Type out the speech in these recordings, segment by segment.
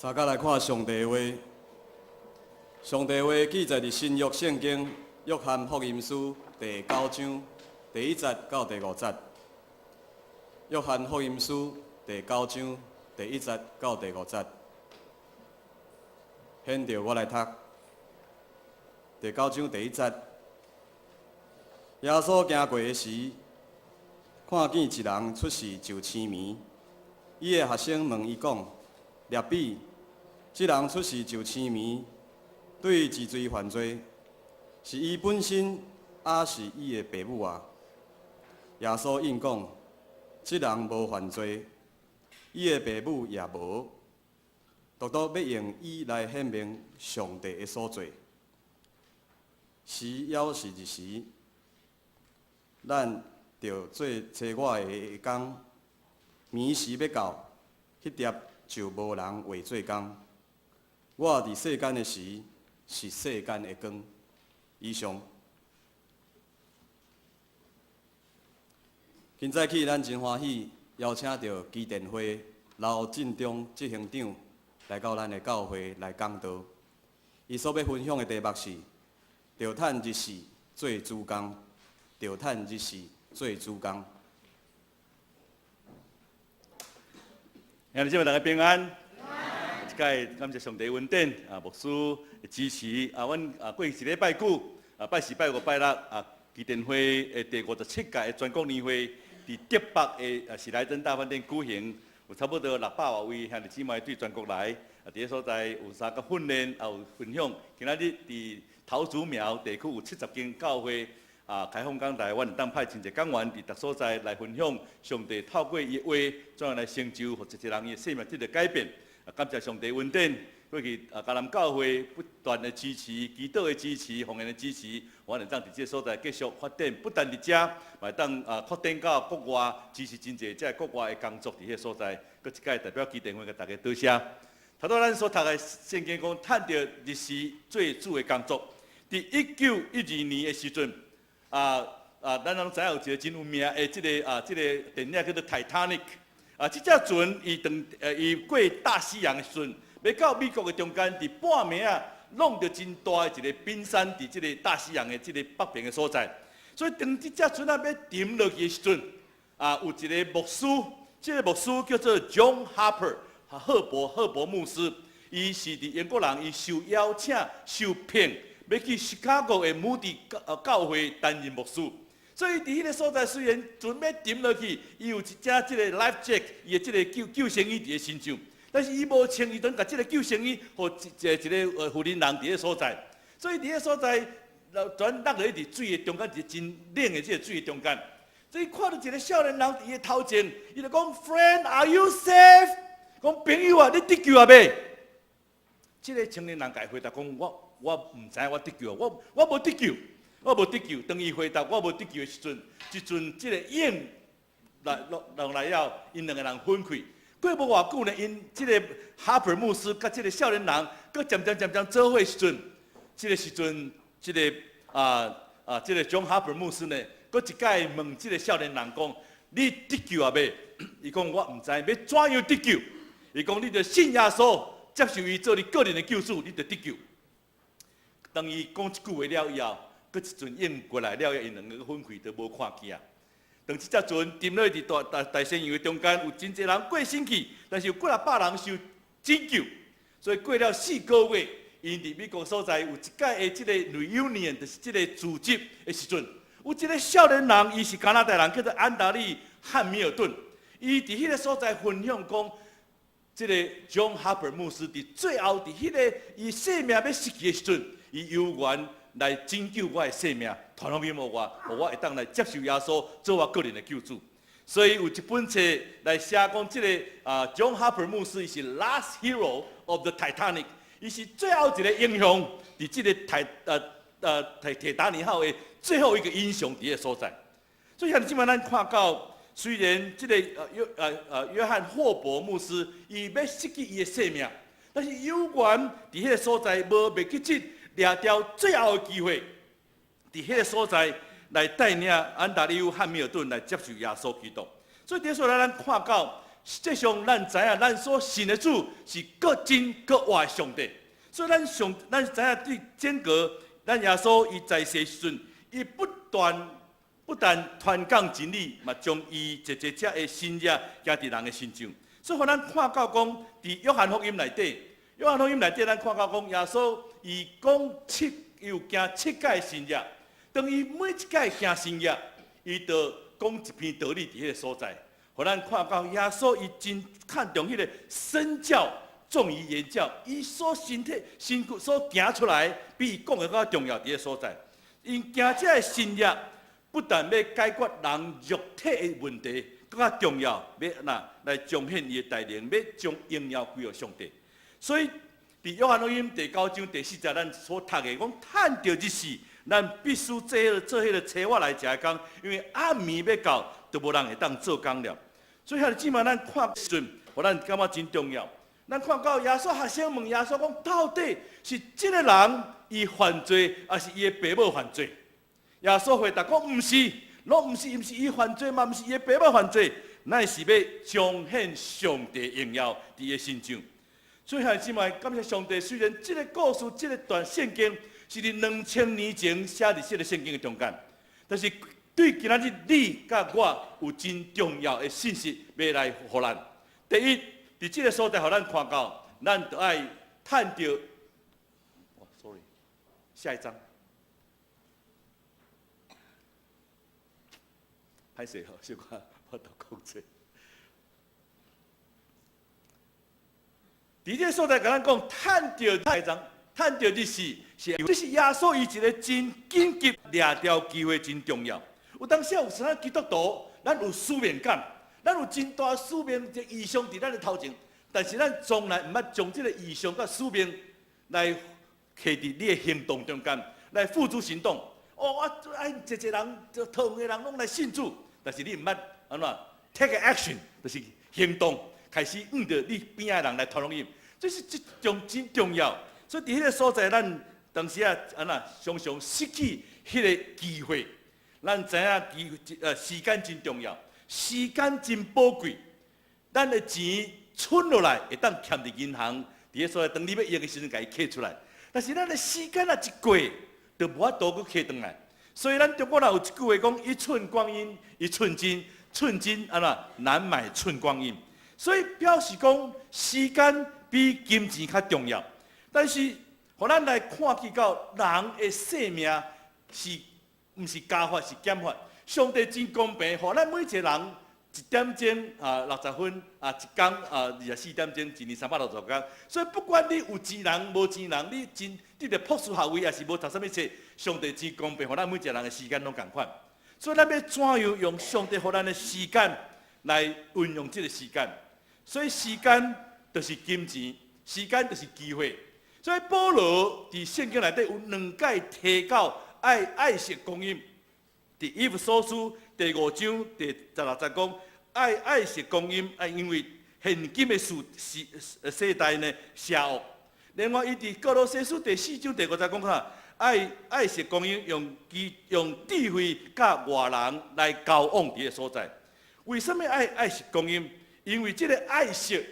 相佮來看上帝話，上帝話記載佇新約聖經約翰福音書第九章第一節到第五節。約翰福音書第九章第一節到第五節。現著我來讀。第九章第一節，耶穌行過的時，看見一人出世就青盲，伊的學生問伊講：辣彼，這人出世就青盲，對佇誰犯罪？是伊本身，抑是伊的爸母啊？耶穌應講：這人無犯罪，伊的爸母也無，獨獨欲用伊來顯明上帝的所做。時猶是日時，咱著做差我的工。暝時欲到，彼粒就無人會做工。我佇世間的時，是世間的光。以上。今早起，咱真歡喜邀請著基甸會劉進忠執行長來到咱的教會來講道。伊所欲分享的題目是：著趁日時做主工，著趁日時做主工。兄弟姊妹大家平安。這擺感謝上帝恩典啊，牧師的支持啊，阮啊過去一禮拜久啊，拜四、拜五、拜六啊，基甸會的第57屆的全國年會，佇竹北的喜來登大飯店舉行，有差不多600外位兄弟姊妹對全國來，啊，佇个所在有三個訓練，也有分享。今仔日佇桃竹苗地區有70間教會啊，開放講台，阮會當派真濟講員佇逐所在來分享上帝透過伊的話，怎樣來成就，予一個人伊的生命得著改變。啊，感謝上帝恩典，過去啊，迦南教會不斷的支持、祈禱的支持、奉獻的支持，阮會當佇這個所在繼續發展，不但佇遮，嘛會當啊擴展到國外，支持真濟這個國外的工作佇彼個所在。閣一擺代表基甸會共大家多謝。頭拄咱所讀的聖經講，趁著日時做主的工作。佇1912年的時陣，啊啊，咱攏知影有一個真有名的這个啊，這个電影叫做《泰坦尼克》。啊，這隻船伊當伊過大西洋的時陣，欲到美國的中間，佇半暝仔弄著真大的一个冰山，佇這个大西洋的這个北邊的所在。所以當這隻船仔欲沉落去的時陣，啊，有一个牧師，這个牧師叫做 John Harper，赫伯赫伯牧師，伊是佇英國人，伊受邀請、受聘，欲去芝加哥的穆迪教教會擔任牧師。所以佇彼个所在，雖然船欲沉落去，伊有一隻這个 life jacket，伊的這个救生衣佇咧身上，但是伊無穿，伊當共這个救生衣予一个婦人佇彼个所在。所以佇彼个所在，船落去佇水的中間，一个真冷的這个水的中間。所以看著一个少年人佇伊的頭前，伊就講：Friend，are you safe？講朋友啊，你得救啊未？這个青年人共伊回答講：我毋知我得救，我無得救。我無得救。當伊回答我無得救的時陣，這陣這个湧來落落來了，𪜶兩个人分開。過無偌久呢，𪜶這个哈珀牧師佮這个少年人，閣漸漸漸漸做伙時陣，這个時陣，這个啊啊，這个 John 哈珀牧師呢，閣一擺問這个少年人講：你得救啊未？伊講我毋知，欲怎樣得救？伊講你著信耶穌，接受伊做你個人的救主，你就得救。當伊講這句話了以後，閣一陣湧過來了，𪜶兩个分開都無看見啊。當這隻船沉落佇大西洋的中間，有真濟人過身去，但是有幾若百人受拯救。所以過了4個月，𪜶佇美國所在有一擺的這个 reunion，就是這个聚集的時陣，有一个少年人，伊是加拿大人，叫做安達利漢密爾頓。伊佇彼个所在分享講，這个 John Harper 牧師佇最後佇彼个伊生命欲失去的時陣，伊有緣來拯救我的生命，傳福音予我，予我會當來接受耶穌做我個人的救主。所以有一本冊來寫講，這个啊，John Harper 牧師伊是 last hero of the Titanic，伊是最後一个英雄，佇這个鐵達尼號的最後一個英雄佇彼个所在。所以兄弟姊妹，咱看到，雖然這个約翰霍伯牧師伊欲失去伊的生命，但是有緣佇彼个所在無袂記得掠著最後的機會，佇彼个所在來帶領安達利烏漢密爾頓來接受耶穌基督。所以佇所在咱看到，實際上，咱知影，咱所信的主是閣真閣活的上帝。所以咱上，咱知影對整個咱耶穌伊在世時陣，伊不斷不但傳講真理，嘛將伊一個這的神蹟行佇人的身上。所以，予咱看到講，佇約翰福音內底，約翰福音內底，咱看到講耶穌伊講七，伊有行七擺神蹟。當伊每一擺行神蹟，伊就講一篇道理佇彼个所在，予咱看到耶穌伊真看重彼个身教重於言教，伊所身體身軀所行出來，比伊講的閣較重要佇彼个所在。𪜶行這个神蹟，不但欲解決人肉體的問題，閣較重要，欲哪來彰顯伊的大能，欲將榮耀歸予上帝。所以，佇約翰福音第九章第四節，咱所讀的講，趁著日時，咱必須做做彼个找我來食的工，因為暗暝欲到，就無人會當做工了。所以兄弟姊妹，咱看時陣，予咱感覺真重要。咱看到耶穌學生問耶穌講，到底是這个人伊犯罪，抑是伊的爸母犯罪？耶穌回答講，毋是，攏毋是，毋是伊犯罪嘛，毋是伊的爸母犯罪，乃是欲彰顯上帝榮耀佇伊身上。所以兄弟姊妹，感謝上帝，雖然這个故事、這个段聖經是佇2000年前寫佇這个聖經的中間，但是對今仔日你佮我有真重要的信息欲來予咱。第一，佇這个所在，予咱看到，咱著愛趁著。Sorry，下一張。歹勢吼，小可我都講錯。佇這个所在，共咱講，趁著下一張，趁著日時，是這是耶穌伊一个真緊急掠著機會，真重要。有當時有啥基督徒，咱有使命感，咱有真大使命，這異象佇咱的頭前，但是咱從來毋捌將這个異象佮使命來摕佇你的行動中間，來付諸行動。哦，我愛濟濟人，就桃園的人攏來信主，但是你毋捌按怎 take action，就是行動，開始向著你邊仔的人來傳福音，這是這種真重要。所以佇彼个所在，咱當時啊，按怎常常失去彼个機會。咱知影機時間真重要，時間真寶貴。咱的錢存落來會當欠佇銀行，佇彼所在，當你欲用的時陣，共伊揢出來。但是咱的時間若一過，就無法度閣揢轉來。所以咱中國人有一句話講：一寸光陰一寸金，寸金按怎難買寸光陰。所以表示講時間比金錢較重要。但是，予咱來看見到人的生命是毋是加法是減法？上帝真公平，予咱每一个人一點鐘啊60分啊，一工啊24點鐘，一年365工。所以不管你有錢人無錢人，你真得著博士學位，抑是無讀啥物冊，上帝真公平，予咱每一个人的時間攏仝款。所以咱欲怎樣用上帝予咱的時間來運用這个時間？所以時間就是金錢，時間就是機會。所以保羅佇聖經內底有兩擺提到愛愛惜光陰，佇以弗所書第五章第16節講愛愛惜光陰，啊，因為現今的時時世代呢邪惡。另外，伊佇歌羅西書第四章第五節講啥？愛愛惜光陰，用機用智慧佮外人來交往佇个所在。為啥物愛愛惜光陰？因為這个愛惜，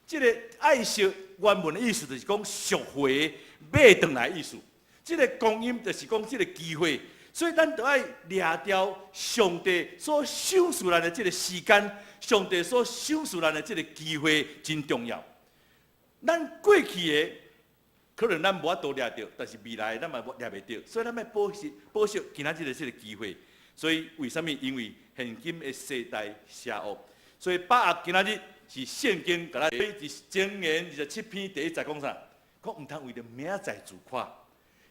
這个愛惜原文的意思就是講贖回、買轉來的意思。這个光陰就是講這个機會，所以咱著愛掠著上帝所賞賜咱的這个時間，上帝所賞賜咱的這个機會真重要。咱過去的可能咱無法度掠著，但是未來咱嘛掠袂著，所以咱欲保惜保惜今仔日的這个機會。所以為啥物？因為現今的世代邪惡，所以把握今仔日是聖經共咱佇箴言27篇第一節講啥？講毋通為著明仔載自誇。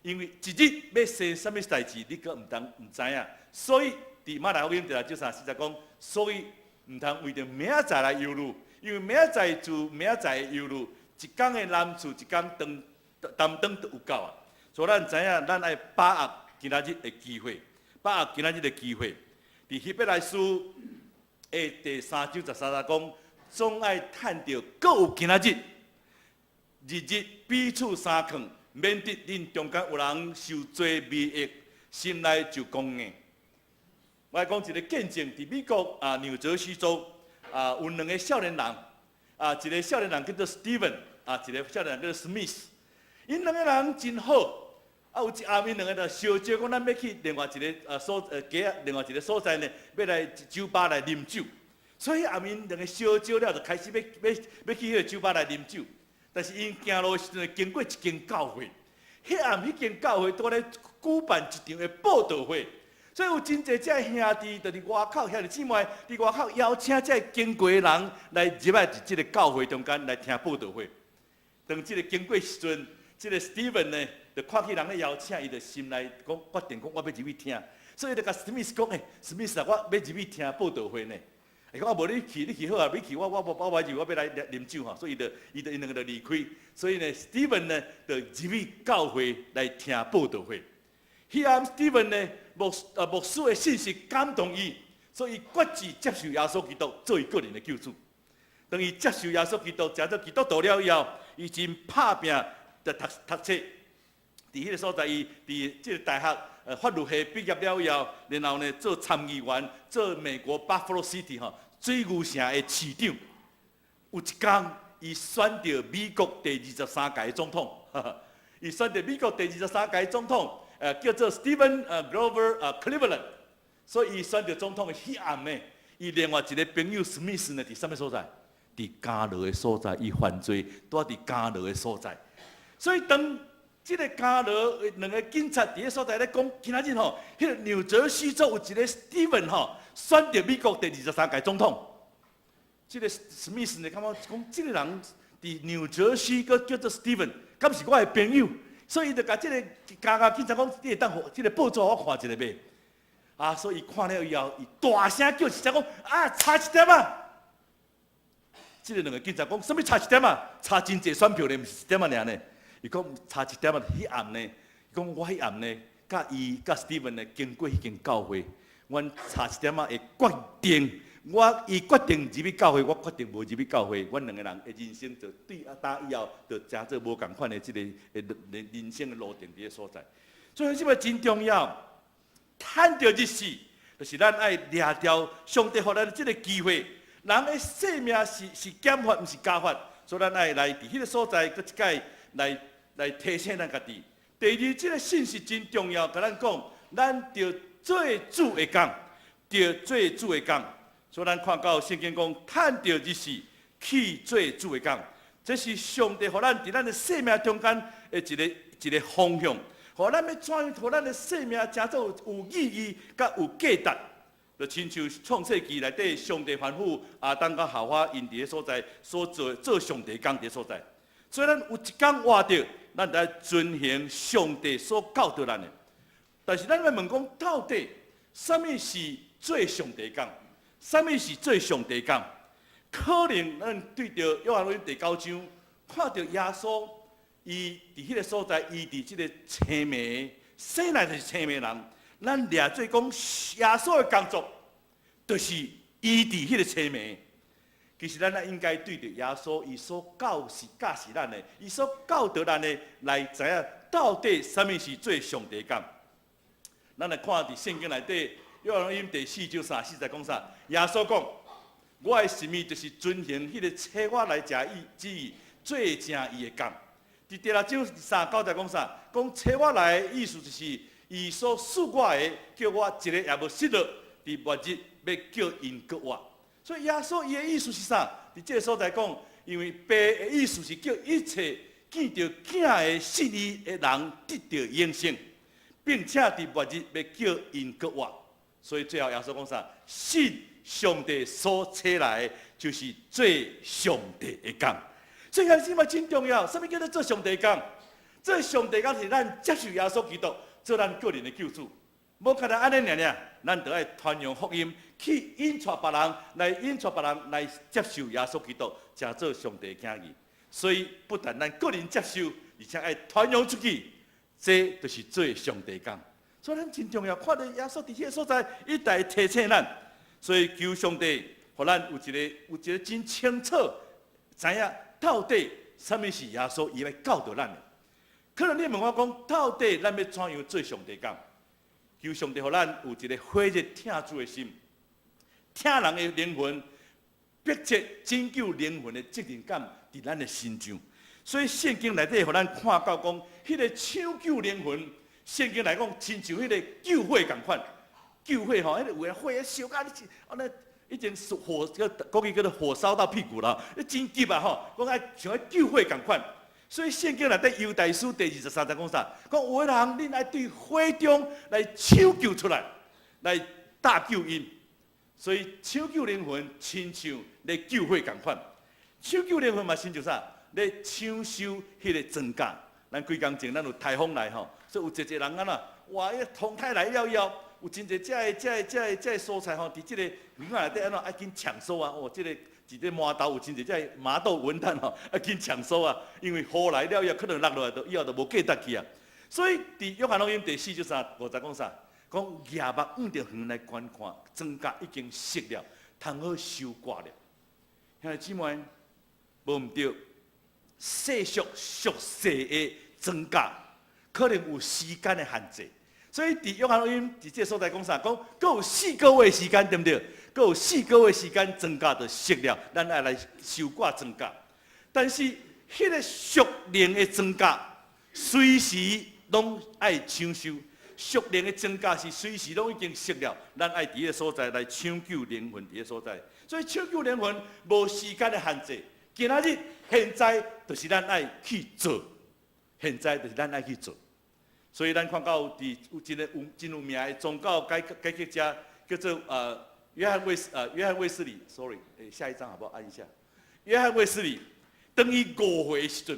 因為一日欲生啥物代誌，你閣毋通毋知影。所以佇馬太福音第六章34節講，所以毋通為著明仔載來憂慮，因為明仔載自明仔載的憂慮，一工的難處，一工當擔當就有夠啊。所以咱知影，咱愛把握今仔日的機會，把握今仔日的機會。佇希伯來書的第三章13節講，總愛趁著閣有今仔日，日日彼此相勸。免得恁中間有人受罪迷惑，心內就剛硬。我來講一个見證，佇美國啊紐澤西州，啊，有兩个少年人，啊，一个少年人叫做 Steven，啊，一个少年人叫做 Smith。𪜶兩个人真好，啊，有一暗𪜶兩个就相招講，咱欲去另外一个所街，另外一个所在呢，欲來酒吧來啉酒。所以暗𪜶兩个相招了，就開始欲去彼个酒吧來啉酒。但是𪜶行路的時陣，經過一間教會，彼暗彼間教會拄咧舉辦一場的佈道會，所以有真濟這兄弟，就佇外口兄弟姊妹佇外口邀請這經過的人來入來佇這个教會中間來聽佈道會。當這个經過時陣，這个 Steven 呢，就看見人咧邀請，伊就心內講決定講我欲入去聽，所以就共 Smith 講，欸，Smith 啊，我欲入去聽佈道會呢。伊講啊，無你去，你去好啊，你去，我無入，我欲來啉酒吼，所以伊就伊就𪜶兩个就離開。所以呢，Steven 呢就入去教會來聽佈道會。彼暗 Steven 呢牧師的信息感動伊，所以決志接受耶穌基督做伊個人的救主。當伊接受耶穌基督，成做基督徒了以後，伊真拍拚就讀讀冊。佇彼个所在，伊佇這个大學法律系畢業了以後，然後呢做參議員，做美國 Buffalo City 吼水牛城的市長。有一工，伊選著美國第23屆總統，伊選著美國第二十三屆總統，叫做 Stephen Grover Cleveland。所以伊選著總統的彼暗呢，伊另外一个朋友 Smith 呢，佇啥物所在？佇監牢的所在，伊犯罪，蹛佇監牢的所在。所以當這个監牢兩个警察佇个所在咧講，今仔日吼，彼个紐澤西州有一个 Steven 吼，選著美國第二十三屆總統。這个史密斯呢，感覺講這个人佇紐澤西，閣叫做 Steven，敢是我的朋友？所以伊就共這个監獄警察講，你會當予這个報紙予我看一下袂？啊，所以伊看了以後，伊大聲叫一聲講，啊，差一點仔！這个兩个警察講，啥物差一點仔？差真濟選票咧，毋是一點仔爾呢？伊講差一點仔，彼暗呢？伊講我彼暗呢，佮伊佮 Steven 呢經過彼間教會，阮差一點仔會決定，我伊決定入去教會，我決定無入去教會，阮兩个人的人生就對啊，打以後就成做無仝款的這个人生的路程佇个所在。所以這個真重要，趁著日時，就是咱愛掠牢上帝予咱的這个機會。人的生命是減法，毋是加法，所以咱愛來佇彼个所在，閣一擺來提醒咱家己。第二，這个信息真重要，共咱講，咱著做主的工，著做主的工。所以咱看到聖經講，趁著日時去做主的工，這是上帝予咱佇咱的生命中間的一个一个方向，予咱欲怎樣，予咱的生命成做有意義、佮有價值。就親像創世記內底，上帝吩咐亞當佮夏娃，𪜶佇个所在所做做上帝工佇个所在。所以咱有一工活著，咱著愛遵行上帝所教導咱的。但是咱欲問講，到底啥物是做上帝工？啥物是做上帝工？可能咱對著約翰福音第九章，看著耶穌，伊佇彼个所在，伊佇這个青盲，生來就是青盲人。咱掠做講耶穌的工作，就是醫治彼个青盲。其實咱應該對著耶穌伊所教示教示咱的，伊所教導咱的，來知影到底啥物是做上帝工。咱來看佇聖經內底，約翰福音第四章34節講啥？耶穌講：我的食物就是遵行彼个差我來者伊旨意，做成伊的工。佇第六章39節講啥？講差我來的意思就是，伊所賜我的，叫我一个也無失落，佇末日欲叫𪜶閣活。所以耶穌伊的意思是啥？佇這个所在講，因為父的意思是叫一切見著囝的信伊的人得著永生，並且佇末日欲叫𪜶閣活。所以最後耶穌講啥？信上帝所差來的，就是做上帝的工。所以這嘛真重要。啥物叫做做上帝工？做上帝工是咱接受耶穌基督做咱個人的救主。無干焦按呢爾爾，咱著愛傳揚福音，去引帶別人來引帶別人來接受耶穌基督，成做上帝的囝兒。所以不但咱個人接受，而且愛傳揚出去，這就是做上帝工。所以咱真重要，看著耶穌佇彼个所在，一再提醒咱。所以求上帝，予咱有一个真清楚，知影到底啥物是耶穌伊欲教導咱的。可能你問我講，到底咱欲怎樣做上帝工？求上帝予咱有一个火熱疼主的心，疼人的靈魂，迫切拯救靈魂的責任感佇咱的身上。所以聖經內底予咱看到講，彼個搶救靈魂，聖經來講，親像彼個救火仝款，救火吼，彼個有的火燒甲你，按呢已經是火，叫國語叫做火燒到屁股啦，你真急啊吼！講愛像愛救火仝款。所以聖經內底猶大書第23章講啥？講有的人恁愛對火中來搶救出來，來搭救𪜶。所以搶救靈魂，親像咧救火仝款。搶救靈魂嘛，親像啥？咧搶收彼個莊稼。咱幾工前咱有颱風來吼，所以有濟濟人按怎？哇！彼個風颱來了以後，有真濟遮个、遮个、遮个、遮个蔬菜吼，佇這個園仔內底按怎愛緊搶收啊！哦，這個一個麻豆有真濟遮个麻豆文旦吼，愛緊搶收啊！因為雨來了以後，可能落落來就以後就無價值去啊。所以佇約翰福音第4章3、5節講啥？講舉目向著園來觀看，莊稼已經熟了，通好收割了。兄弟姊妹，無毋對，世俗俗世的莊稼可能有時間的限制，所以佇約翰福音佇這個所在講啥？講閣有四個月時間，對毋對？閣有四個月時間，莊稼就熟了，咱愛來收割莊稼。但是，彼個屬靈的莊稼，隨時攏愛搶收。屬靈的莊稼是隨時攏已經熟了，咱愛佇彼個所在來搶救靈魂，佇彼個所在。所以搶救靈魂無時間的限制。今仔日現在就是咱愛去做，現在就是咱愛去做。所以咱看到佇有一個有真有名的宗教改革者，叫做約翰衛斯理。Sorry，下一張好不好？按一下。約翰衛斯理，當伊5歲的時陣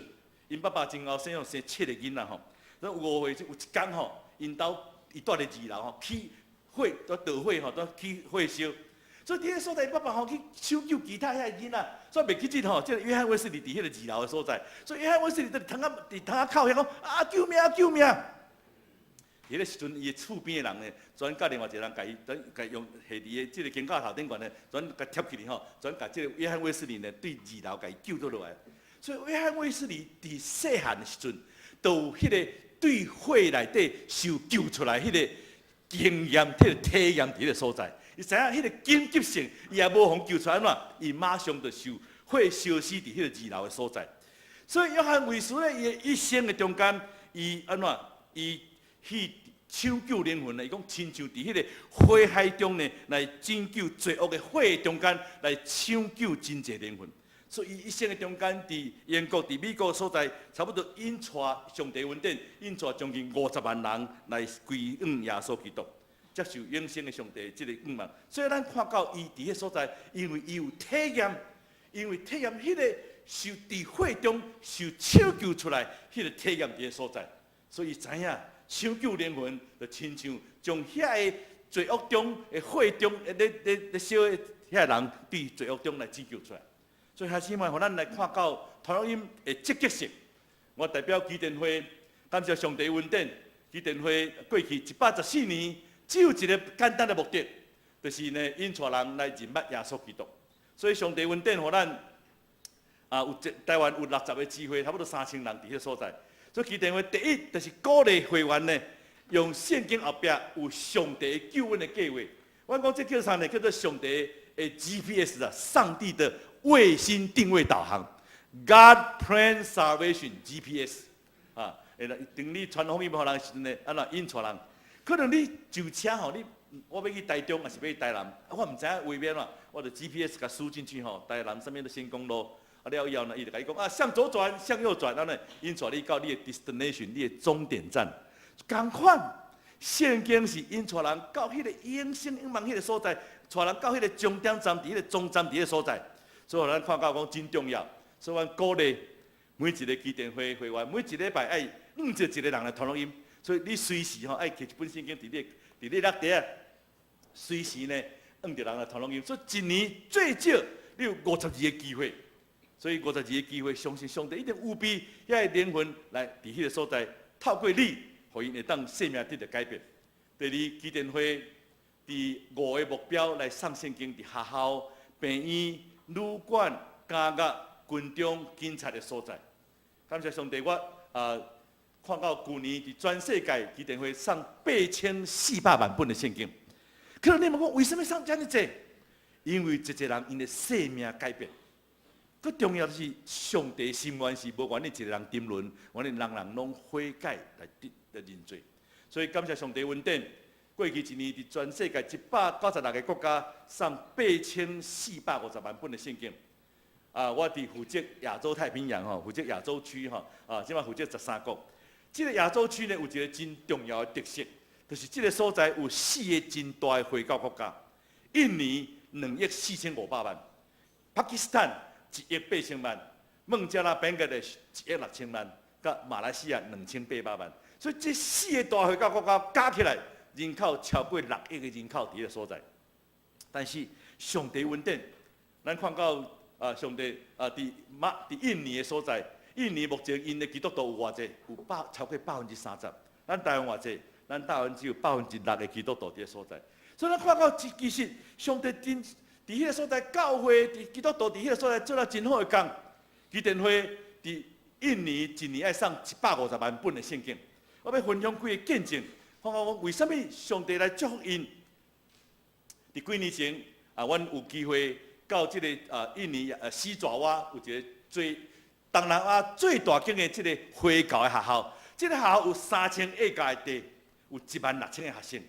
，𪜶爸爸真𠢕生生七個囡仔吼，那5歲就有一工吼，𪜶兜伊蹛佇二樓吼，起火都著火吼，都起火燒。所以佇彼個所在，爸爸吼去搶救其他遐個囡仔，所以袂記得吼，這個約翰衛斯理佇彼個二樓的所在。所以約翰衛斯理佇窗仔佇窗仔口遐講啊，救命！救命！彼個時陣，伊的厝邊的人呢，轉佮另外一個人共伊，轉共用下佇個這個肩胛頭頂懸呢，轉共貼起來吼，轉共這個約翰衛斯理呢，對二樓共伊救倒落來。所以約翰衛斯理佇細漢的時陣，就有彼個對火內底受救出來彼個經驗、彼個體驗佇彼個所在。伊知影彼個緊急性，伊也無予救出來按怎，伊馬上就受火燒死佇彼個二樓的所在。所以約翰衛斯理伊的一生的中間，伊按怎？伊去搶救靈魂呢？伊講親像佇彼個火海中呢，來拯救罪惡的火中間，來搶救真濟靈魂。所以伊一生的中間，佇英國、佇美國所在，差不多引帶上帝恩典，引帶將近50萬人來歸向耶穌基督，接受永生的上帝這個願望。所以咱看到伊佇彼所在，因為伊有體驗，因為體驗彼個受佇火中受搶救出來，彼個體驗佇彼所在，所以伊知影搶救靈魂，就親像將遐個罪惡中的火中咧咧咧燒的遐人，對罪惡中來拯救出來。所以兄弟姊妹，予咱來看到傳福音的積極性。我代表基甸會感謝上帝恩典。基甸會過去114年，只有一個簡單的目的，就是呢引帶人來認捌耶穌基督。所以上帝恩典，予咱啊有這台灣有60個支會，差不多3000人佇彼個所在。所以基甸會第一就是鼓勵會員呢，用聖經後壁有上帝救恩的計劃。我講這叫啥呢？叫做上帝的 GPS 啊，上帝的衛星定位導航，God Plan Salvation GPS 啊，會來當你傳福音予人時陣呢，按怎引帶人？可能你坐車吼，你我欲去台中，抑是欲去台南，啊，我毋知影位面嘛，我就 GPS 共輸進去吼，台南啥物的新公路，啊了以後呢，伊就共你講啊，向左轉，向右轉，按呢引帶你到你的 destination，你的終點站。仝款，聖經是引帶人到彼個永生永望彼個所在，帶人到彼個終點站，佇彼個終站佇彼個所在。所以咱看到講真重要，所以阮鼓勵每一個基甸會會員，每一禮拜愛向著一個人來傳福音。所以你隨時吼愛提一本聖經佇你佇你落袋仔，隨時呢向著人來傳福音。所以一年最少你有52個機會，所以52個機會，相信上帝一定預備遐個靈魂來佇彼個所在，透過你，予𪜶會當生命得著改變。第二，基甸會佇五個目標來送聖經佇學校、病院、旅館、監獄、軍中、警察的所在。感謝上帝，我啊看到舊年佇全世界基甸會送8400萬本的聖經。可能你問講，為什麼送遮爾濟？因為濟濟人𪜶的生命改變。閣重要的是，上帝心願是無願意一个人沉淪，願意人人攏悔改來得來認罪。所以感謝上帝恩典，過去一年佇全世界196個國家送8450萬本的聖經。啊，我佇負責亞洲太平洋吼，負責亞洲區吼，啊，這擺負責13國。這個亞洲區呢，有一個真重要的特色，就是這個所在有四个真大的回教國家：印尼2億4500萬，巴基斯坦1億8千萬，孟加拉邦格的1億6千萬，佮馬來西亞2800萬。所以這四个大回教國家加起來，人口超過6億个人口佇彼个所在。但是上帝恩典，咱看到啊，上帝啊，佇馬佇印尼的所在，印尼目前𪜶的基督徒有偌濟？有超過30%。咱台灣偌濟？咱台灣只有6%的基督徒佇个所在。所以咱看到其實上帝真佇彼个所在教會，佇基督徒佇彼个所在做了真好的工。基甸會佇印尼一年愛送150萬本的聖經。我欲分享幾个見證，看看講為啥物上帝來祝福𪜶。佇幾年前啊，阮有機會到這個啊印尼啊西爪哇有一個最東南亞最大間的這個回教的學校，這个學校有3000ဧ家的地，有1萬6千个學生。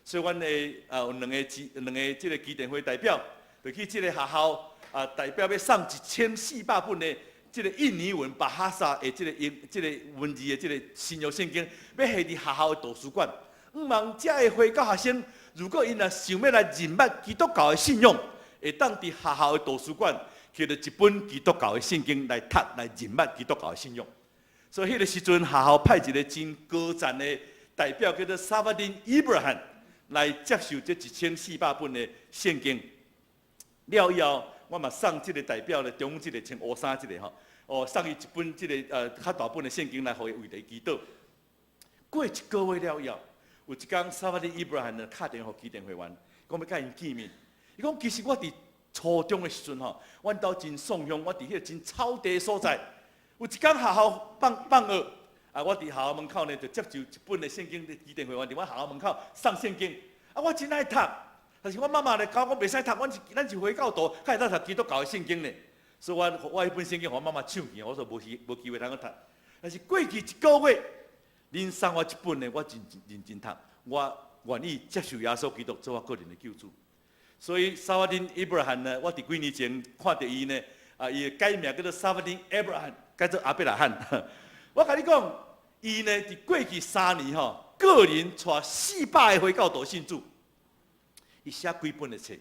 所以，阮的啊有兩個這个基甸會代表，就去這个學校啊，代表欲送1400本的這个印尼文巴哈薩的這个英這个文字的這个新約聖經，欲下佇學校的圖書館。向望遮的回教學生，如果𪜶若想欲來認捌基督教的信仰，會當佇學校的圖書館摕著一本基督教的聖經來讀，來認捌基督教的信仰。所以，彼个時陣學校派一个真高層的代表，叫做薩瓦丁伊布拉罕，來接受這1400本的聖經。了以後，我嘛送這个代表咧，中這个穿烏衫這个吼，哦，送伊一本這个較大本的聖經來予伊為伊祈禱。過一个月了以後，有一工薩瓦丁伊布拉罕就敲電話予基甸會員，講欲佮𪜶見面。伊講其實我佇初中的時陣吼，阮兜真喪鄉，我佇彼个真草地所在。有一工學校放放學，啊，我佇學校門口呢就接受一本的聖經，基甸會員佇阮學校門口送聖經。啊，我真愛讀，但是我媽媽咧教我袂使讀，阮是回教徒，較會當讀基督教的聖經呢。所以我我彼本聖經予我媽媽搶去，我說無機會通去讀。但是過去一个月，恁送我這本呢，我真認真讀，我願意接受耶穌基督做我個人的救主。所以薩瓦丁伊布拉罕呢，我佇幾年前看著伊呢，啊，伊改名叫做薩瓦丁亞伯拉罕，改做亞伯拉罕。我共你講，伊呢佇過去3年吼，個人帶400個回教徒信主，伊寫幾本的冊，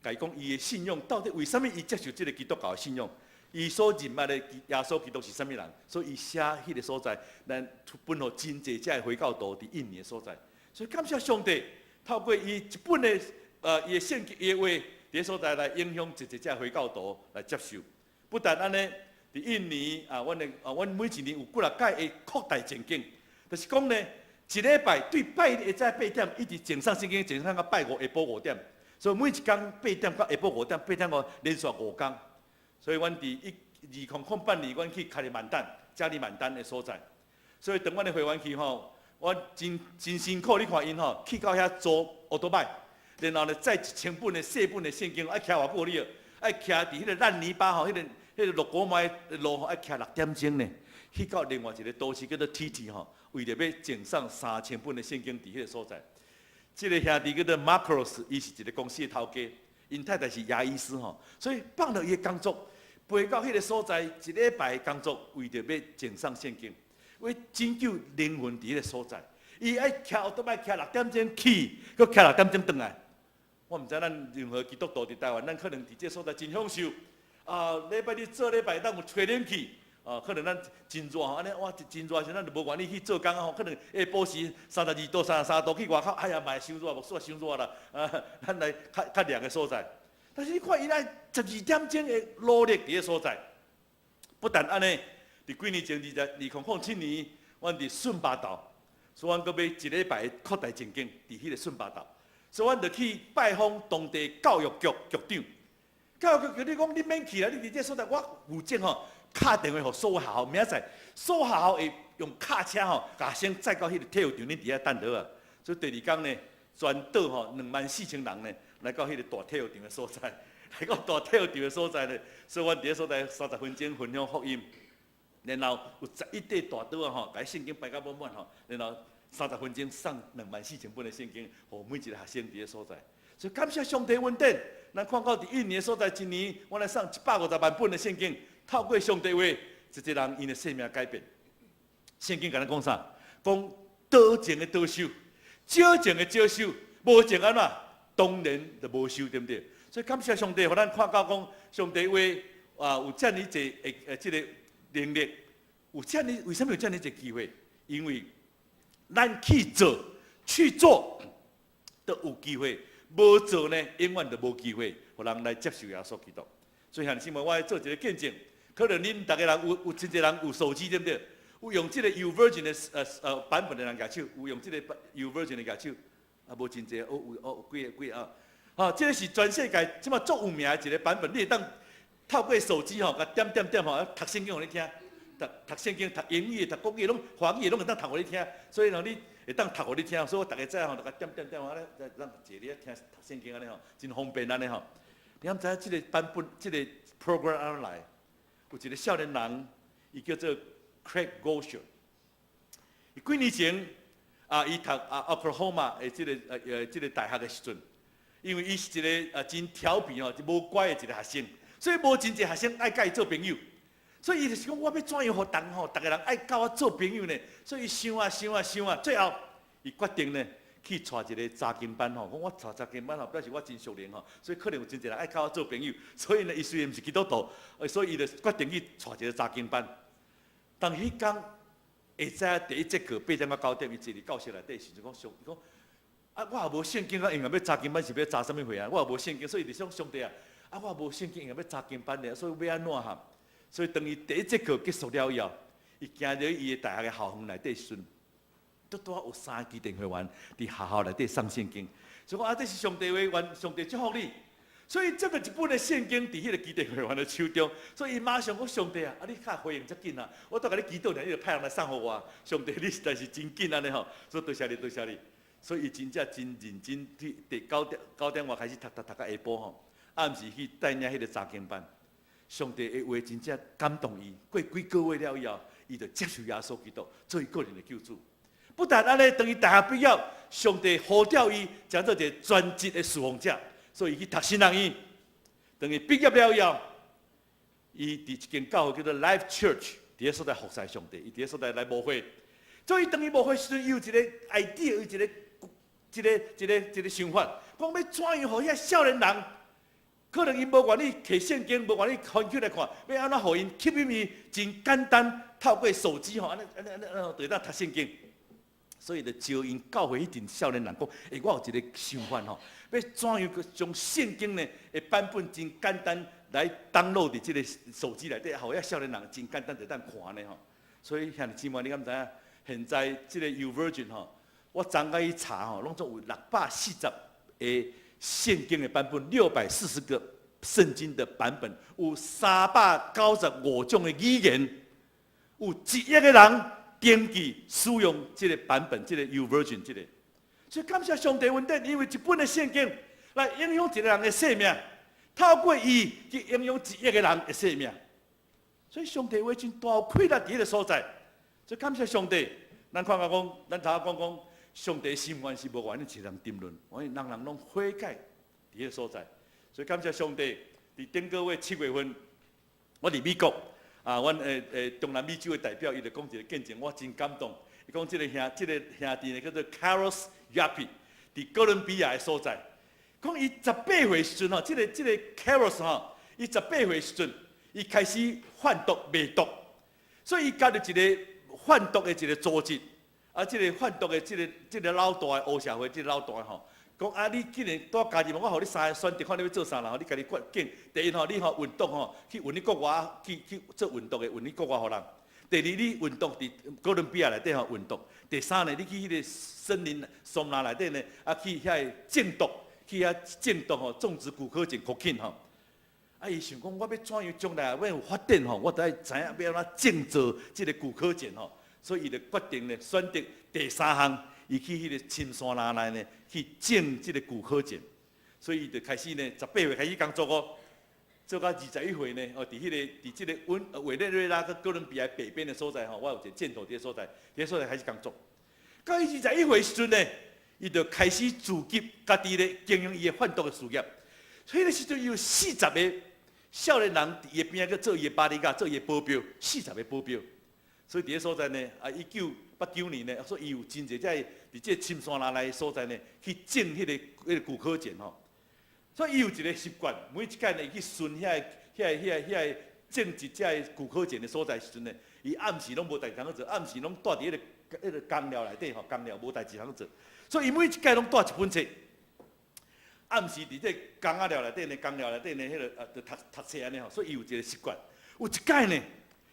共伊講伊的信仰到底為啥物伊接受這个基督教的信仰，伊所認捌的耶穌基督是啥物人，所以伊寫彼个所在，咱分予真濟遮的回教徒佇印尼的所在。所以感謝上帝，透過伊一本的伊的聖經伊的話，佇彼所在來影響濟濟遮回教徒來接受。不但按呢，佇印尼啊，阮的啊，阮每一年有幾若擺的擴大前景，就是講呢，一禮拜對拜日下早八點，一直贈送聖經，贈送到拜五下晡5點，所以每一工八點到下晡五點，八點五連續5工。所以阮佇2008年，阮去加里曼丹、加里曼丹的所在。所以當阮的會員去吼，我真真辛苦，你看𪜶吼去到遐租歐多拜，然後呢載1000本的細本的聖經，愛騎偌久你著，愛騎佇彼个爛泥巴吼，彼个落古麥的路吼，愛騎6點鐘呢，去到另外一个都市叫做 Titi 吼，為著欲贈送3000本的聖經佇彼个所在。這个兄弟叫做馬克羅斯，伊是一个公司的頭家，𪜶太太是牙醫師吼，所以放落伊的工作，飛到彼个所在一禮拜的工作，為著欲贈送聖經，為拯救靈魂佇彼个所在。伊愛騎都愛騎6點鐘去，閣騎六點鐘轉來。我毋知咱任何基督徒佇台灣，咱可能佇這个所在真享受。啊，禮拜日做禮拜當有吹冷氣，啊，可能咱真熱吼，按呢哇真熱時，咱就無願意去做工吼，可能下晡時32度、33度去外口，哎呀，嘛會傷熱，牧師傷熱啦，啊，咱來較較涼的所在。但是你看伊愛12點鐘的努力佇个所在，不但按呢，佇幾年前2007年，阮佇順巴島，所以阮閣欲一禮拜擴大前景佇彼个順巴島，所以阮就去拜訪當地教育局局長。教育局局長講：你免去啦，你佇這所在，我負責吼，敲電話予所有學校，明仔載所有學校會用卡車吼，共學生載到彼个體育場，恁佇遐等倒啊。所以第二工呢，全島吼2萬4千人呢，來到彼個大體育場的所在，來到大體育場的所在咧，所以阮佇咧所在三十分鐘分享福音，然後有11塊大桌仔吼，共聖經擺甲滿滿吼，然後三十分鐘送24,000本的聖經，予每一個學生佇咧所在。所以感謝上帝恩典，咱看到佇印尼的所在，一年阮來送150萬本的聖經，透過上帝話，一個人𪜶的生命改變。聖經共咱講啥？講多種的多收，少種的少收，無種按怎？當然就無收，對毋對？所以感謝上帝，予咱看到講上帝話啊，有遮爾濟的這个能力，有遮爾為啥物有遮爾濟機會？因為咱去做去做，都有機會；無做呢，永遠都無機會，予人來接受耶穌基督。所以兄弟姊妹，我愛做一个見證，可能恁逐个人有有真濟人有手機，對毋對？有用這个 YouVersion 的版本的人舉手，有用這个 YouVersion 的舉手，啊，無真濟，哦有哦有幾个幾个啊，吼，這个是全世界這馬足有名的一个版本，你會當透過手機吼，共點點點吼，讀聖經予你聽，讀讀聖經、讀英語、讀國語，攏華語攏會當讀予你聽，所以吼你會當讀予你聽，所以我逐个早吼就共點點點，按呢，咱坐咧聽讀聖經按呢吼，真方便按呢吼。你敢知影這个版本、這个 program 按怎來？有一个少年人，伊叫做 Craig Groeschel。伊幾年前啊，伊讀啊 Oklahoma 的這个大學的時陣，因為伊是一个真調皮吼，就無乖的一个學生，所以無真濟學生愛佮伊做朋友。所以伊就是講，我欲怎樣予人吼，逐个人愛佮我做朋友呢？所以伊想啊想啊想啊，最後伊決定呢，去帶一个查經班吼，講我帶查經班吼，表示我真屬靈吼，所以可能有真濟人愛佮我做朋友。所以呢，伊雖然毋是基督徒，所以伊就決定去帶一个查經班。當彼工下早第一節課8點到9點，伊坐佇教室內底時陣講上，伊講啊，我也無聖經啊，應該欲查經班是欲查啥物貨啊？我也無聖經，所以伊就想上帝啊，啊，我也無聖經，應該欲查經班咧，所以欲按怎哈？所以當伊第一節課結束了以後，伊行入伊的大學的校園內底時陣，拄拄仔有三个伊電話員佇學校內底送聖經，所以講啊，這是上帝話，願上帝祝福你。所以這個一本的聖經佇彼個伊電話員的手中，所以伊馬上講上帝啊，啊你較回應遮緊啊，我都共你祈禱爾，你就派人來送予我。上帝你實在是真緊按呢吼，所以多謝你，多謝你。所以伊真正真認真去，佇九點外開始讀讀讀到下晡吼，暗時去帶領彼個查經班。上帝的話真正感動伊，過幾個月了以後，伊就接受耶穌基督做伊個人的救主。不但按呢，當伊大學畢業，上帝呼召伊，成做一个專職的侍奉者，所以伊去讀神學院。當伊畢業了以後，伊佇一間教會叫做 Life Church，佇彼所在服侍上帝，伊佇彼所在來牧會。所以當伊牧會時陣，伊有一個 idea，有一個想法，講欲怎樣予遐少年人，可能𪜶無願意提聖經，無願意翻開來看，欲按怎予𪜶吸引伊？真簡單，透過手機吼，按呢按呢按呢，就會當讀聖經。所以就招𪜶教會彼陣少年人講：欸，我有一個想法吼，欲怎樣將聖經呢？的版本真簡單來 download 佇這个手機內底，予遐少年人真簡單就當看呢吼。所以兄弟姊妹，你敢知影？現在這个 YouVersion 吼，我昨昏去查吼，攏總有640个聖經的版本，640個聖經的版本，有395種的語言，有1億個人登記使用這个版本，這个 YouVersion 這个。所以感謝上帝恩典，因為一本的聖經來影響一個人的生命，透過伊去影響1億個人的生命。所以上帝話真大有氣力佇彼个所在。所以感謝上帝，咱看到講，咱頭仔講講，上帝心願是無願意一人沉淪，願意人人攏悔改佇彼个所在。所以感謝上帝，佇頂個月7月份，我佇美國啊，阮的中南美洲的代表，伊就講一個見證，我真感動。伊講這個兄弟呢，叫做 Carlos Yapi，佇哥倫比亞的所在。講伊十八歲時陣吼，這個 Carlos 吼，伊十八歲時陣，伊開始販毒賣毒，所以伊加入一个販毒的一個組織。啊，這個販毒的這個老大的黑社會，這個老大吼，講啊，你既然拄加入，我予你三個選擇，看你欲做啥啦吼，你家己決定。第一吼，你吼運毒吼，去運去國外，去做運毒的，運去國外予人。第二，你運毒佇哥倫比亞內底吼運毒。第三呢，你去彼个森林松林內底呢，啊去遐个種毒，去遐種毒吼，種植古柯鹼 cocaine 吼。啊，伊想講，我欲怎樣將來欲有發展吼，我著愛知影欲按怎種造這个古柯鹼吼。所以伊就決定呢，選擇第三項，伊去彼个深山林內呢，去種這个古柯鹼。所以伊就開始呢，18歲開始工作哦，做到21歲呢，哦，佇這個阮委內瑞拉佮哥倫比亞北邊的所在吼，我有一個箭頭佇個所在，佇個所在開始工作。到伊二十一歲時陣呢，伊就開始自給家己咧經營伊的販毒的事業。所以彼時陣有四十个少年人佇伊邊仔閣做伊的 bodyguard，做伊的保鏢，四十个保鏢。所以佇個所在呢，啊，1989年呢，所以伊有真濟這個佇這個深山內內所在呢，去種彼個古柯鹼吼。所以伊有一個習慣，每一擺呢，伊去巡遐個種植這个古柯鹼的所在時陣呢，伊暗時攏無代誌通做，暗時攏蹛佇彼個工寮內底吼，工寮無代誌通做，所以伊每一擺攏帶一本冊。暗時佇這工仔寮內底呢，工寮內底呢，彼個啊，就讀讀冊按呢吼，所以伊有一個習慣。有一擺呢，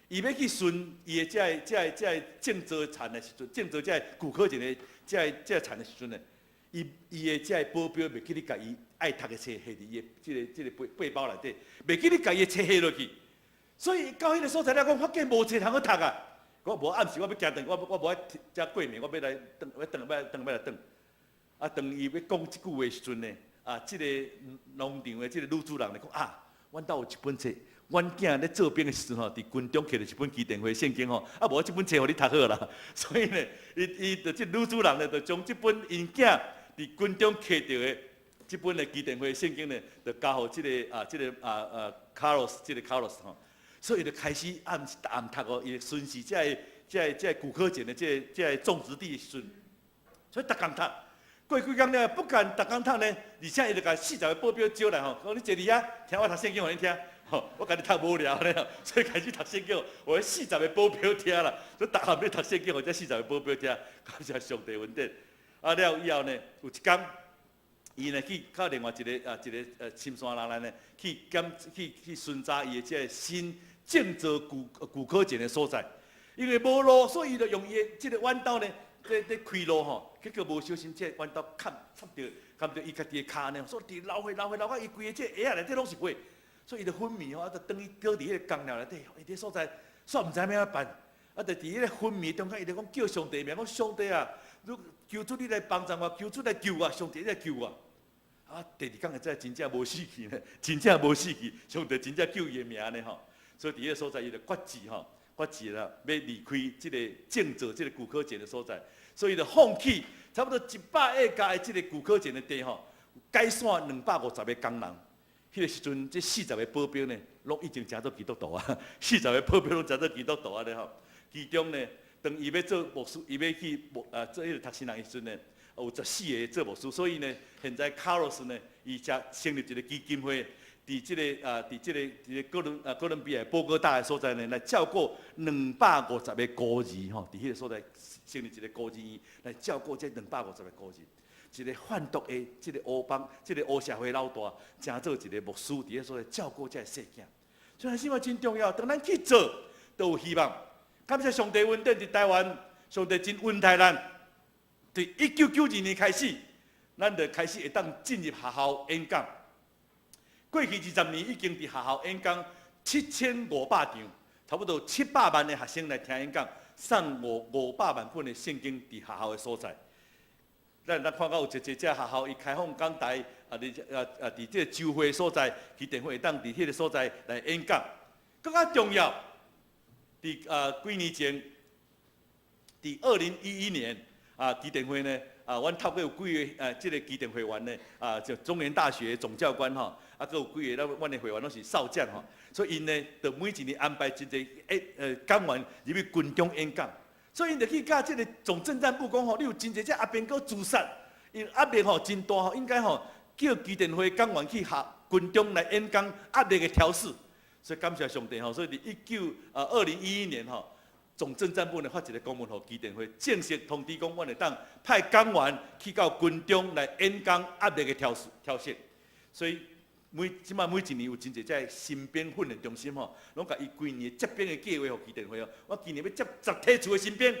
伊欲去巡伊的這个種植田的時陣，種植這個古柯鹼的這個田的時陣呢，伊的這个保鏢袂記得共伊愛讀的冊下佇伊的這個背包內底，袂記得共伊的冊下落去。所以到彼個所在了，講發覺無冊通好讀啊！我無暗時我欲行轉，我無愛遮過暝，我欲來轉，欲轉，欲來轉，欲來轉。啊，當伊欲講這句話時陣呢，啊，這個農場的這個女主人咧講啊，阮兜有一本冊，阮囝咧做兵的時陣吼，佇軍中摕著一本基甸會聖經吼，啊，無這本冊予你讀好啦。所以呢，伊伊就這女主人呢，就將這本𪜶囝佇軍中摕著的這本的基甸會聖經呢，就交予這個卡洛斯，這個卡洛斯吼。所以伊就開始暗暗讀哦，伊巡視這個古柯鹼的這個種植地的時陣，所以逐工讀。過幾工了，不但逐工讀呢，而且伊就共四十個保鏢招來吼，講你坐佇遐聽我讀聖經予恁聽，吼，我共你讀無聊咧，所以開始讀聖經，予四十個保鏢聽啦，所以逐暗咧讀聖經，予這四十個保鏢聽，感謝上帝恩典。啊了以後呢，有一工，伊呢去到另外一個深山內內呢，去檢去去巡查伊的這個新種植古柯鹼的所在，因為無路，所以伊就用伊的這個彎刀呢，咧開路吼，結果無小心，這個彎刀砍插著，砍著伊家己的跤呢，所以佇流血流血流到伊規個這鞋仔內底攏是血，所以伊就昏迷吼，啊，就轉去倒佇彼個工寮內底，伊佇所在，煞毋知欲按怎辦，啊，就佇彼個昏迷中間，伊就講叫上帝名，講上帝啊，你求主你來幫助我，求主來救我，上帝你來救我。啊，第二工會知真正無死去呢，真正無死去，上帝真正救伊的命呢吼。所以佇彼個所在，伊就決志吼，決志啦，欲離開這個種植這個古柯鹼的所在，所以就放棄差不多100ဧ家的這個古柯鹼的地吼，解散250個工人。彼個時陣，這四十个保鏢呢，攏已經成做基督徒啊！四十个保鏢攏成做基督徒啊咧吼。其中呢，當伊欲做牧師，伊欲去牧啊做彼個讀書人的時陣呢，有14個做牧師。所以呢，現在卡洛斯呢，伊才成立一個基金會，佇這個哥倫比亞波哥大的所在呢，來照顧250個孤兒吼，佇彼個所在成立一個孤兒院來照顧這兩百五十個孤兒。一個販毒的這個黑幫，這個黑社會老大，成做一個牧師，佇彼個所在照顧這个細囝。所以生活真重要，當咱去做，都有希望。感謝上帝恩典，佇台灣，上帝真恩待咱。對1992年開始，咱就開始會當進入學校演講。過去20年已經佇學校演講7500場，差不多700萬的學生來聽演講，送500萬本的聖經佇學校的所在。咱看到有一濟這學校，伊開放講台啊，佇啊啊佇這個州會所在，基甸會會當佇彼個所在來演講。閣較重要，佇幾年前，佇2011年啊，基甸會呢啊，阮透過有幾个這个基甸會員呢啊，就中原大學總教官吼，啊，閣有幾个咱阮的會員攏是少將吼，所以𪜶呢，就每一年安排真濟講員入去軍中演講。所以𪜶就去佮這个總政戰部講吼，你有真濟這阿兵哥自殺，𪜶壓力吼真大吼，應該吼叫基甸會講員去學軍中來演講，壓力的調適。所以感謝上帝吼，所以佇2011年吼，總政戰部呢發一个公文予基甸會，正式通知講，阮會當派講員去到軍中來演講壓力的調適。所以這擺每一年有真濟這新兵訓練中心吼，攏共伊規年接兵的計劃予基甸會哦。我今年欲接10梯次的新兵，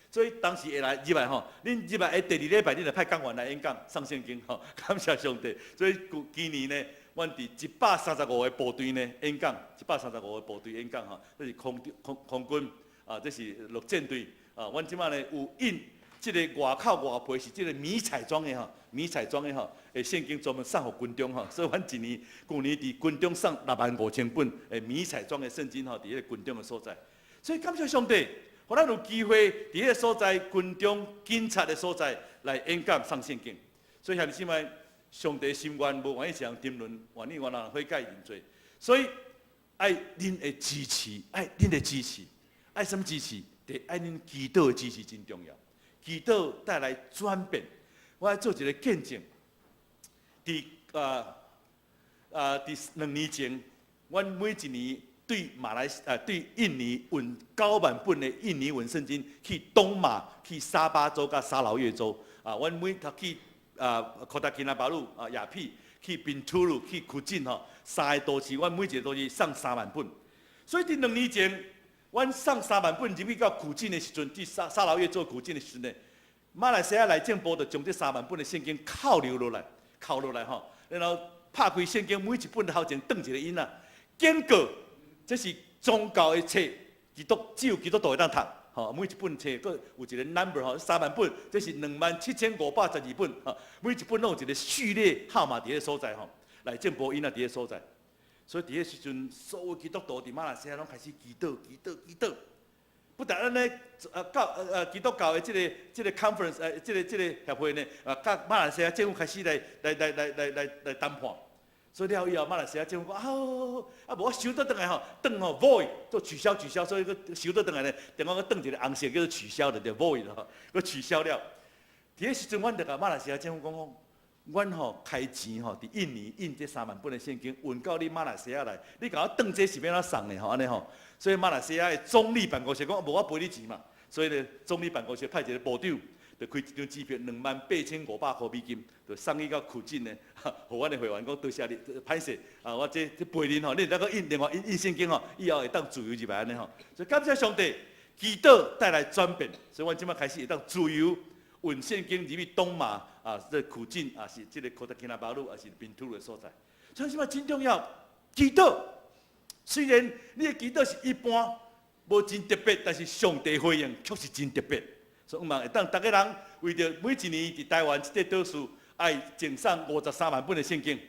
所以當時會來入來吼，恁入來的第二禮拜，恁就派講員來演講、送聖經吼，感謝上帝。所以今年呢，阮佇135個部隊呢演講，一百三十五個部隊演講吼，這是空空空軍啊，這是陸戰隊啊。阮這擺呢有印這个外口外皮是這个迷彩裝的吼，迷彩裝的吼，的聖經專門送予軍中吼，所以阮一年舊年佇軍中送65,000本的迷彩裝的聖經吼，佇彼个軍中的所在。所以感謝上帝，予咱有機會佇彼个所在軍中警察的所在來演講送聖經。所以兄弟姊妹，上帝心願無願意一人沉淪，願意予人悔改認罪。所以愛恁的支持，愛恁的支持，愛啥物支持？第愛恁祈禱的支持真重要。祈禱帶來轉變。我愛做一个見證。佇2年前，阮每一年對馬來西亞對印尼運9萬本的印尼文聖經去東馬、去沙巴州佮沙勞越州。啊，阮每頭去科達基納巴魯啊、亞庇，去賓吐魯、去古晉吼，三个都市，阮每一个都市送3萬本。所以佇兩年前，阮送三萬本入去到古晉的時陣，佇沙勞越州古晉的時陣呢，馬來西亞內政部就將這三萬本的聖經扣留落來，扣落來吼，然後拍開聖經，每一本頭前轉一个印仔，警告這是宗教的冊，基督只有基督徒會當讀，吼，每一本冊閣有一个 number 吼，三萬本，這是27,512本，吼，每一本攏有一个序列號碼佇彼个所在吼，內政部印仔佇彼个所在，所以佇彼時陣，所有基督徒佇馬來西亞攏開始祈禱、祈禱、祈禱。不但按呢，教基督教的這个 conference，這個協會呢，啊，佮馬來西亞政府開始來談判。所以了以後，馬來西亞政府講啊，好好好，啊無我收倒轉來吼，轉吼 void 做取消取消，所以閣收倒轉來呢，電話閣轉一個紅色叫做取消的，就 void 吼，閣取消了。佇彼時陣，阮就共馬來西亞政府講講，阮吼開錢吼，佇印尼印這三萬本的聖經運到你馬來西亞來，你共我轉這是欲按怎送的吼？按呢吼，所以馬來西亞的總理辦公室講，無我賠你錢嘛。所以呢，總理辦公室派一個部長，就開一張支票，28,500塊美金，就送去到古晉呢，予阮的會員講多謝你，歹勢啊！我這賠恁吼，你會當閣印另外印印聖經吼，以後會當自由入來按呢吼。所以感謝上帝，祈禱帶來轉變，所以阮這擺開始會當自由運聖經入去東馬啊，這古晉啊，是這个科達基納巴魯，啊是賓吐魯的所在。所以這擺真重要，祈禱。雖然你的祈禱是一般，無真特別，但是上帝回應卻是真特別。所以希望會當逐家人為著每一年佇台灣這個島嶼愛贈送53萬本的聖經，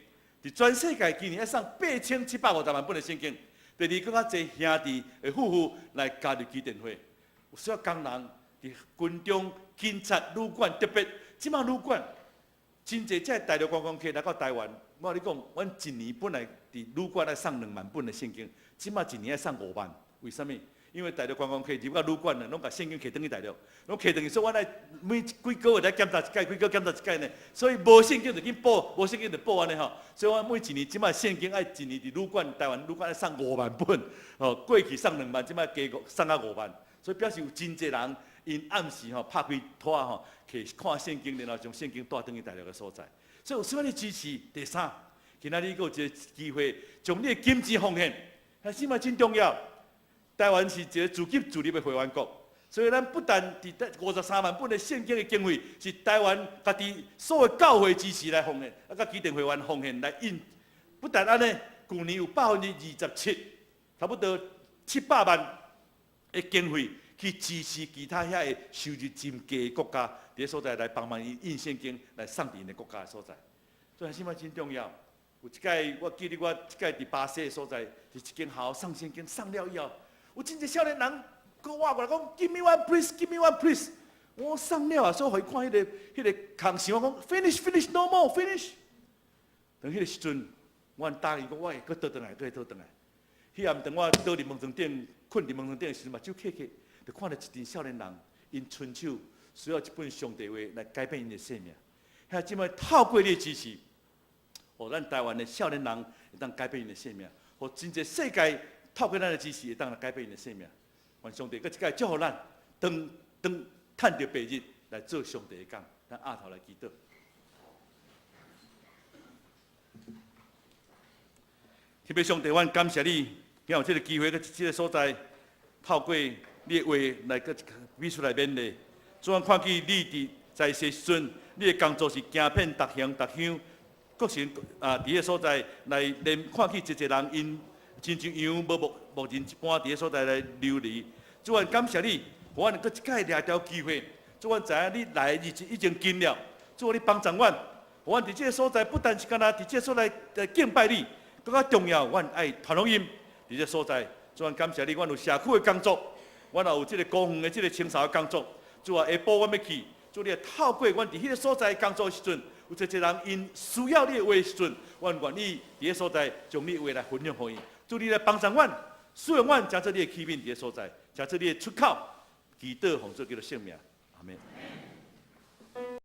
佇全世界今年愛送8750萬本的聖經。第二，閣較濟兄弟的夫婦來加入基甸會，有需要工人佇軍中、警察、旅館，特別這擺旅館真濟這大陸觀光客來到台灣。我共你講，阮一年本來佇旅館愛送2萬本的聖經，這擺一年愛送5萬，為啥物？因為大陸觀光客入到旅館呢，攏共聖經提轉去大陸，攏提轉去，所以阮愛每幾個月來檢查一擺，幾個月檢查一擺呢。所以無聖經就緊補，無聖經就補按呢吼。所以阮每一年這擺聖經愛一年佇旅館，台灣旅館愛送五萬本，吼，過去送兩萬，這擺加送到五萬，所以表示有真濟人𪜶暗時吼拍開拖吼，去看聖經，然後將聖經帶轉去大陸的所在。所以有啥物支持？第三，今仔日閣有一个機會，將你的金錢奉獻，彼這嘛真重要。台灣是一个自給自足的會員國，所以咱不但佇53萬本的聖經的經費，是台灣家己所有教會支持來奉獻，啊，佮基甸會員奉獻來印。不但按呢，舊年有27%，差不多700萬的經費去支持其他遐个收入真低的國家，佇个所在來幫忙伊印聖經來送佇𪜶的國家的所在。所以這嘛真重要。有一擺我記得我這擺佇巴西的所在，佇一間學校送聖經送了以後，有真濟少年人，閣倚過來講，Give me one please, give me one please。我送了啊，所以予伊看彼个空箱，我講 finish finish no more finish。當彼个時陣，我答應講，我會閣倒轉來，閣會倒轉來。彼暗當我倒佇門床頂，睏佇門床頂的時陣，目睭瞌瞌，就看著一陣少年人，𪜶伸手需要一本上帝話來改變𪜶的生命。兄姊妹透過你的支持，予咱台灣的少年人會當改變𪜶的生命，予真濟世界透過咱的支持，會當來改變𪜶的生命。願上帝閣一擺祝福咱，當當趁著白日來做上帝的工，咱阿頭來祈禱。天父上帝，阮感謝你，今有這个機會，閣這个所在，透過你的話來閣彼此來勉勵。主，阮看見你佇在世時陣，你的工作是行遍逐鄉逐鄉，各城啊，佇彼个所在來連看見一個人，𪜶親像羊無牧牧人一般，佇彼个所在來流離。主，阮感謝你，予阮閣一擺掠著機會，主，阮知影你來的日子已經近了。主，你幫助阮，予阮佇這个所在，不但是干焦佇這个所在來敬拜你，閣較重要，阮愛傳福音佇這个所在。主，阮感謝你，阮有社區的工作，阮也有這个公園的這个清掃的工作。主啊，下晡阮欲去，主你會透過阮佇彼个所在工作的時陣，有濟濟人𪜶需要你的話的時陣，阮願意佇彼个所在將你的話來分享予𪜶。主你來幫助阮，使用阮，成做你的器皿佇彼个所在，成做你的出口，祈禱奉主基督聖名，阿門。